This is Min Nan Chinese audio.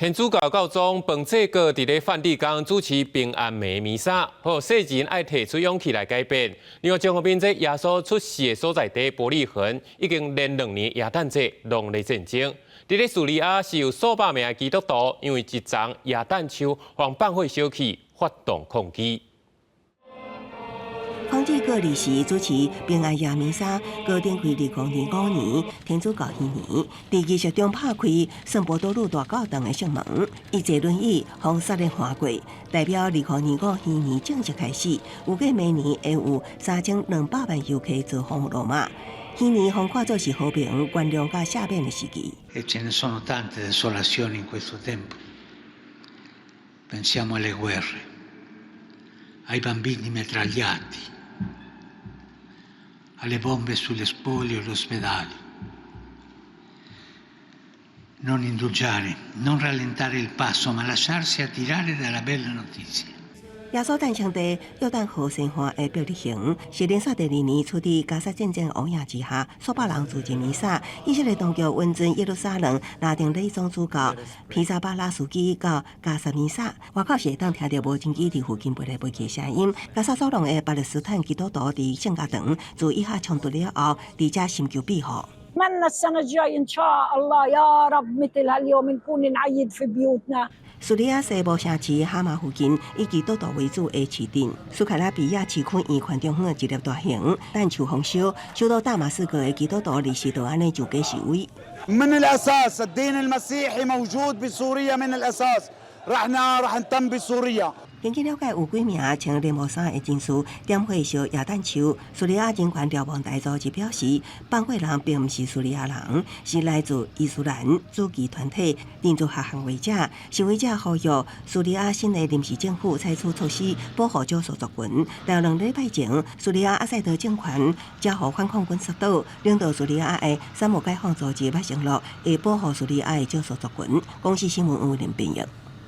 天主教教宗彭濟各佇咧梵蒂岡主持平安暝彌撒，呼籲世人愛提出勇氣來改變。另外，將後面這耶穌出世的所在地伯利恆，已經連2年耶誕節攏咧戰爭。佇咧敘利亞是有數百名的基督徒，因為一叢耶誕樹予人放火燒去，發動抗議。彭濟各理事主持平安夜彌撒，閣展開2025年天主教禧年，佇儀式中拍開聖伯多祿大教堂的聖門，伊坐輪椅予雪連橫過，代表2025禧年正式開始。預計明年會有3200萬遊客造訪羅馬。禧年予看做是和平、原諒佮赦免的時期。 E ce ne sono tante desolazioni in questo tempo. Pensiamo alle guerre, ai bambini mitragliati, alle bombe sulle scuole e gli ospedali. Non indugiare, non rallentare il passo, ma lasciarsi attirare dalla bella notizia. 耶穌誕生地約旦河西岸的伯利恆，是連續第二年處佇加沙戰爭烏影之下，數百人聚集彌撒。以色列當局允准耶路撒冷拉丁禮總主教皮扎巴拉斯基到加沙彌撒。外口是會當聽著無人機佇附近飛來飛去的聲音。加沙走廊的巴勒斯坦基督徒佇聖家堂自以哈衝突了後，佇遮尋求庇護。 نتمنى السنة الجاي إن شاء الله يا رب مثل هاليوم نكون نعيد في بيوتنا. 敘利亞西部城市哈馬附近以基督徒為主的市鎮，蘇卡拉比亞市區圓環中央的一粒大型誕樹予燒，首都大馬士革的基督徒臨時就按呢上街示威。 من الأساس الدين المسيحي موجود بسوريا من الأساس رحنا رح نتم بسوريا。根據了解，有幾名穿連帽衫的人士點火燒耶誕樹。敘利亞人權瞭望台組織表示，放火人並毋是敘利亞人，是來自伊斯蘭主義團體民族學捍衛者。示威者呼籲敘利亞新的臨時政府採取措施保護少數族群。但2禮拜前，敘利亞阿薩德政權才予反抗軍殺倒，領導敘利亞的薩姆解放組織捌承諾會保護敘利亞的少數族群。公視新聞吳林編譯。